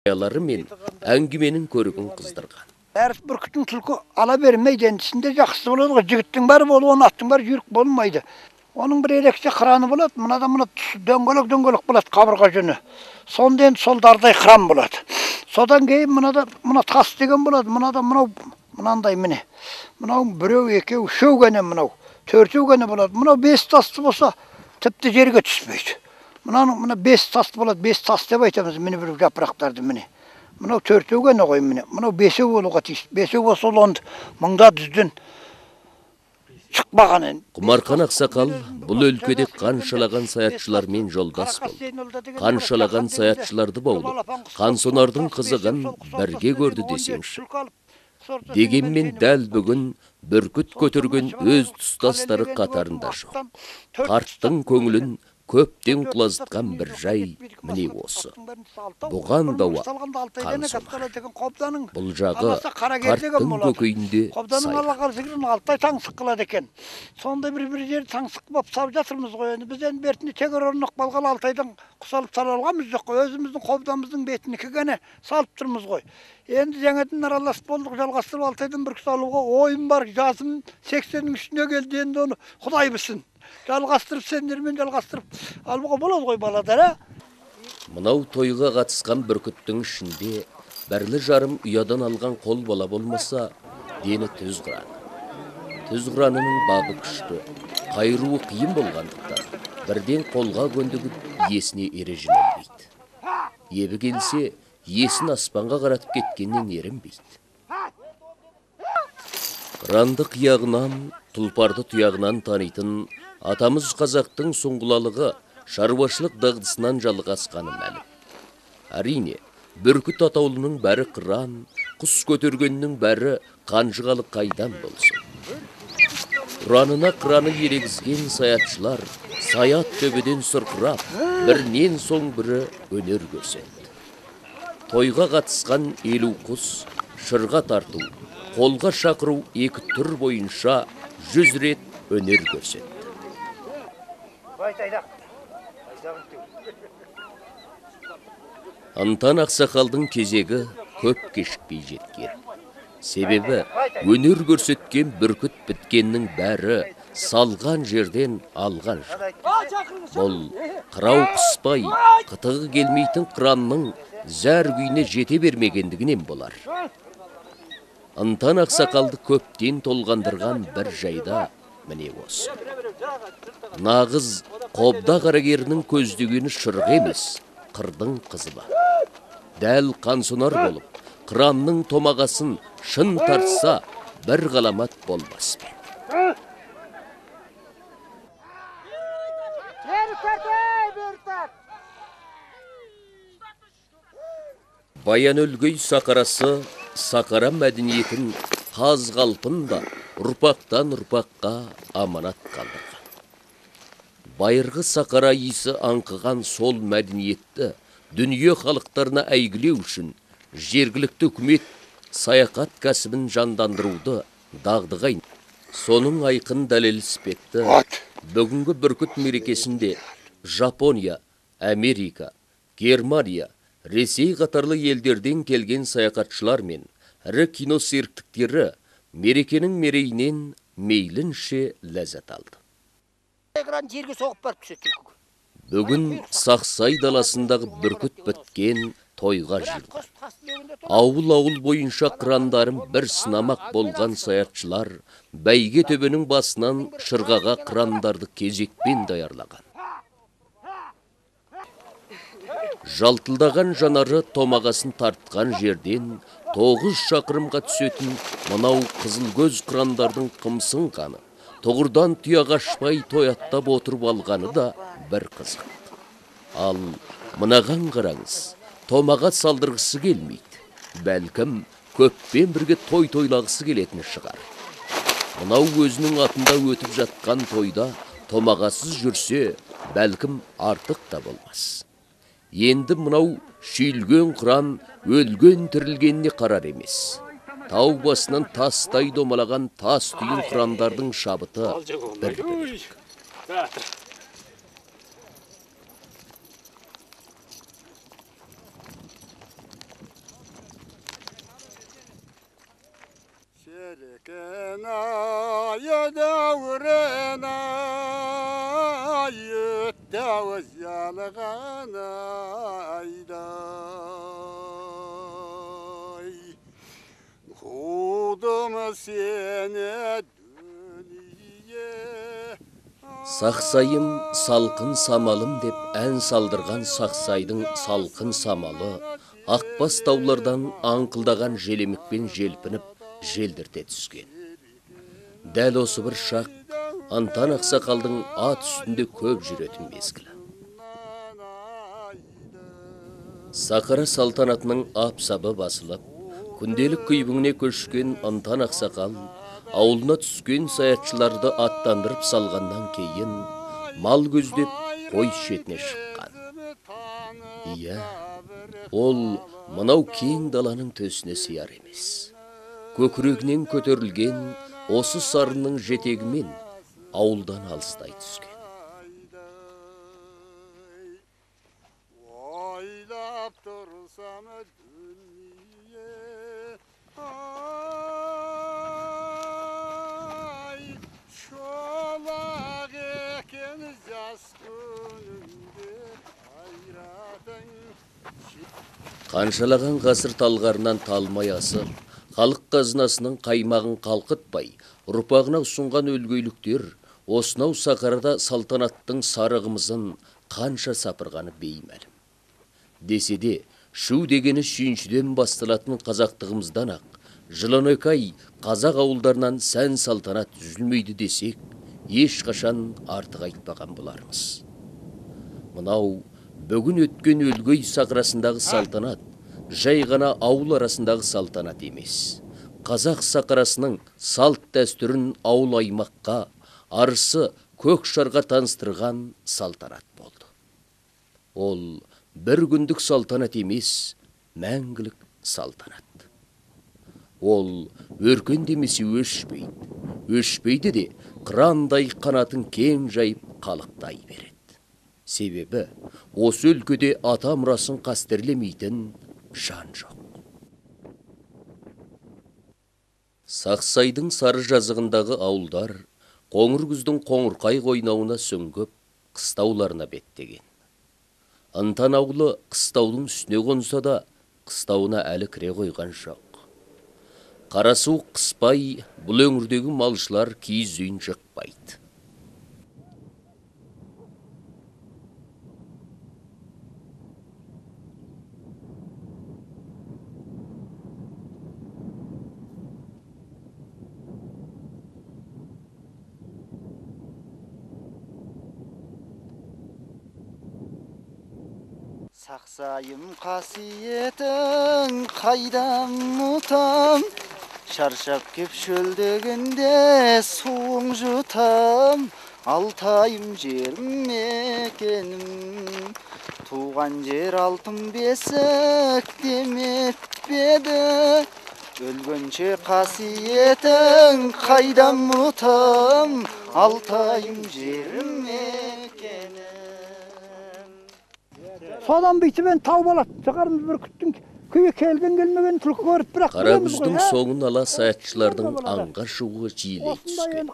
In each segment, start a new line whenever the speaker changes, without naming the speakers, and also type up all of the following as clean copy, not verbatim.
Мен әңгіменің көрігін қыздырған.
Әр бүркіттің түлкі ала бермейді, енді ішінде жақсы болады ғой, жігіттің бәрі болуын, аттың бәрі жүйрік болмайды. Оның бір ерекше қыраны болады, мынада мына дөңгелек-дөңгелек болады қабырға жүні. Сонда енді сол дардай қыран болады. Содан кейін мынада мына тас деген болады, мынада мынау мынандай міне. Мынау біреу, екеу, үшеу ғана мынау, төртеу ғана болады. Мынау бес тасты болса, тіпті жерге түспейді. Мынаның мына бес тасты болады, бес тас деп айтамыз, міне бір жапырақтарды міне. Мынау төртеу ғана ғой міне. Мынау бесеу болуға тиіс. Бесеу болса ол онды мыңда жүзден шықпаған енді.
Құмарқан ақсақал бұл өлкеде қаншалаған саятшылармен жолдас болды. Қаншалаған саятшыларды баулып, қансонардың қызығын бірге көрді десеңші. Дегенмен дәл бүгін бүркіт көтерген өз тұстастары қатарында жоқ. Қарттың көңілін көптен құлазытқан бір жай міне осы. Бұған дауа қансонар. Бұл жағы қарттың көкейінде
сайран. Алтай таңсық қылады екен. Сондай бір жер таңсық болып сап жатырмыз ғой. Енді біз енді бертінде тегер орнық болған Алтайдан құс алып сала алғанымыз жоқ қой. Өзіміздің қобдамыздың бетінікі ғана салып тұрмыз ғой. Енді жаңадан араласып болдық, жалғастырып Алтайдан бүркіт алуға ойым бар. Жасым 80-нің үстіне келді, енді оны Құдай білсін. Жалғастырып, сендермен жалғастырып алуға болады ғой баладар, а?
Мынау тойға қатысқан бүркіттің ішінде бірлі жарым ұядан алған қол бала болмаса, дені түз қыран. Түз қыранының бабы күшті, қайыруы қиын болғандықтан бірден қолға көндігіп иесіне ере жөнелмейді. Ебі келсе, иесін аспанға қаратып кеткеннен ерінбейді. Қыранды қияғынан, тұлпарды тұяғынан танитын атамыз қазақтың сұңғылалығы шаруашылық дағдысынан жалғасқаны мәлім. Әрине, бүркіт атаулының бәрі қыран, құс көтергеннің бәрі қанжығалы қайдан болсын. Ұранына қыраны ерегізген саятшылар саят төбеден сұрқырап, бірінен соң бірі өнер көрсетті. Тойға қатысқан 50 құс шырға тарту, қолға шақыру екі түр бойынша 100 рет өнер көрсетті. Ынтан ақсақалдың кезегі көп кешікпей жеткен. Себебі өнер көрсеткен бүркіт біткеннің бәрі салған жерден алған жоқ. Бұл қырау қыспай, қытығы келмейтін қыранның зәр күйіне жете бермегендігінен болар. Ынтан ақсақалды көптен толғандырған бір жайда міне осы. Нағыз қобда қарагерінің көздегені шырғы емес, қырдың қызылы. Дәл қансонар болып, қыранның томағасын шын тартса, бір ғаламат болмас пе. Баян Өлгей сақарасы сақара мәдениетін қаз қалпын да ұрпақтан ұрпаққа аманат қалдырған. Байырғы сақара иісі аңқыған сол мәдениетті дүние халықтарына әйгілеу үшін жергілікті үкімет саяхат кәсібін жандандыруды дағдыға айналдырды. Соның айқын дәлел іспетті бүгінгі бүркіт мерекесінде Жапония, Америка, Германия, Ресей қатарлы елдерден келген саяхатшылар мен ірі кино серіктіктері мерекенің мерейінен мейлінше ләззат алды. Бүгін Сақсай даласындағы бүркіт біткен тойға жиылды. Ауыл-ауыл бойынша қырандарын бір сынамақ болған саятшылар бәйге төбенің басынан шырғаға қырандарды кезекпен даярлаған. Жалтылдаған жанары томағасын тартқан жерден 9 шақырымға түсетін мынау қызылкөз қырандардың қымсынғаны, тұғырдан тұяқ ашпай тояттап отырып алғаны да бір қызық. Ал мынаған қараңыз, томаға салдырғысы келмейді. Бәлкім көппен бірге той тойлағысы келетін шығар. Мынау өзінің атында өтіп жатқан тойда томағасыз жүрсе, бәлкім артық та болмас. Енді мынау шүйілген қыран өлген тірілгеніне қарар емес. Тау басынан тастай домалаған тас түйін қырандардың шабыты бір бөлек.
Еркен ай, дәурен ай, өтті өз ялған айдай. Қудым сені дүние.
Сақсайым, салқын самалым деп ән салдырған Сақсайдың салқын самалы ақбас таулардан аңқылдаған желемікпен желпініп желдірте түскен. Дәл осы бір шақ Ынтан ақсақалдың ат үстінде көп жүретін мезгілі. Сақара салтанатының ап-сабы басылып, күнделік күйбіңіне көшкен Ынтан ақсақал ауылына түскен саятшыларды аттандырып салғаннан кейін мал көздеп қой шетіне шыққан. Иә, ол мынау кең даланың төсіне сияр емес. Көкірегінен көтерілген осы сарынның жетегімен ауылдан алыстай түскен.
Ойлап тұрсам дүние ай, шолақ екен жас күнімде қайратың.
Қаншалаған ғасыр талғарынан талмай асып, халық қазынасының қаймағын қалқытпай, ұрпағына ұсынған өлгейліктер осынау сақарада салтанаттың сары қымызын қанша сапырғаны беймәлім. Десе де, шу дегені сүйіншіден басталатын қазақтығымыздан ақ, жылын екі ай қазақ ауылдарынан сән салтанат үзілмейді десек, ешқашан артық айтпаған болармыз. Мынау бүгін өткен Өлгей сақарасындағы салтанат, жай ғана ауыл арасындағы салтанат емес. Қазақ сақарасының салт дәстүрін ауыл аймаққа, арысы көк шарға таныстырған салтанат болды. Ол бір күндік салтанат емес, мәңгілік салтанат. Ол өркендемесе өшпейді, өшпейді де қырандай қанатын кең жайып қалықтай береді. Себебі осы өлкеде ата мұрасын қастерлемейтін жан жоқ. Сақсайдың сары жазығындағы ауылдар қоңыр күздің қоңырқай қойнауына сүңгіп, қыстауларына беттеген. Ынтан ауылы қыстаудың үстіне қонса да, қыстауына әлі кіре қойған жоқ. Қара суық қыспай, бұл өңірдегі малшылар киіз үйін жықпайды.
Сақсайым қасиетің қайдан ұмытам, шаршап кеп шөлдегенде суың жұтам, Алтайым жерім мекенім, туған жер алтын бесік демеп пе еді, өлгенше қасиетің қайдан ұмытам, Алтайым жерім мекенім.
Содан бүйтіп енді тауып алады. Шығармыз бүркіттің күйі келген келмеген түлкі көріп бірақ
Қара күздің соңын ала саятшылардың аңға шығуы жиілей түскен.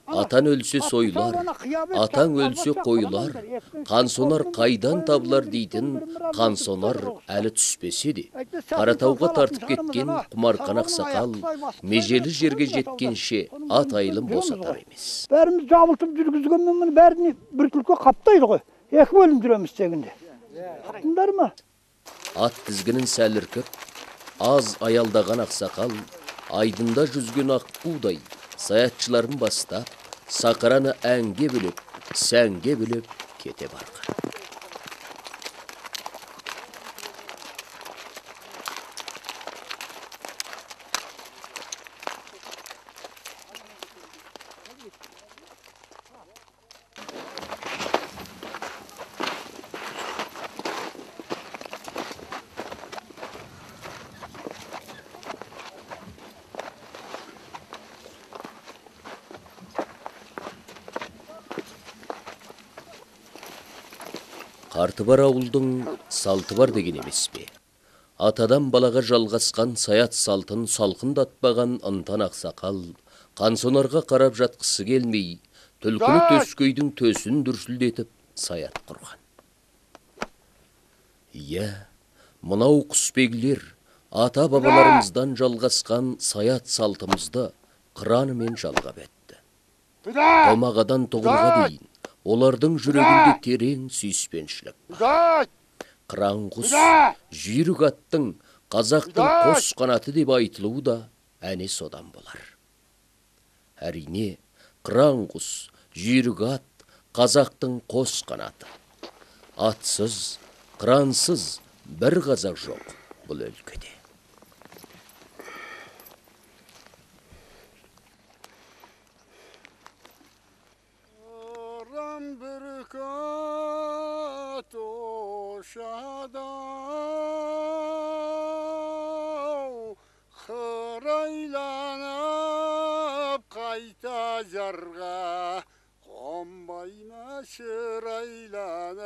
Атан өлсе сойлар, атаң өлсе қойлар, қансонар қайдан табылар дейтін қансонар әлі түспесе де, Қаратауға тартып кеткен құмарқан ақсақал межелі жерге жеткенше ат айылын босатар емес.
Бәріміз жабылтып жүргізгенмен міне бәріне бір түлкі қаптайды ғой. Екі бөлім жүреміз тегінде. Ұқтыңдар ма?
Ат тізгінін сәл іркіп, аз аялдаған ақсақал, айдында жүзген аққудай саятшыларын бастап, сақараны әнге бөлеп, сәнге бөлеп кете барған. Қарты бар ауылдың салты бар деген емес пе? Атадан балаға жалғасқан саят салтын салқындатпаған Ынтан ақсақал қансонарға қарап жатқысы келмей, түлкіні төскейдің төсін дүрсілдетіп саят құрған. Иә, мынау құсбегілер ата-бабаларымыздан жалғасқан саят салтымызды қыранымен жалғап етті. Томағадан тұғырға дейін олардың жүрегінде терең сүйіспеншілік бар. Қыран құс, жүйрік аттың қазақтың қос қанаты деп айтылуы да әне содан болар. Әрине, қыран құс, жүйрік ат қазақтың қос қанаты. Атсыз, қырансыз бір қазақ жоқ бұл өлкеде.
Бүркіт ұшады, қырайланып қайта жарға қонбай ма шырайланып.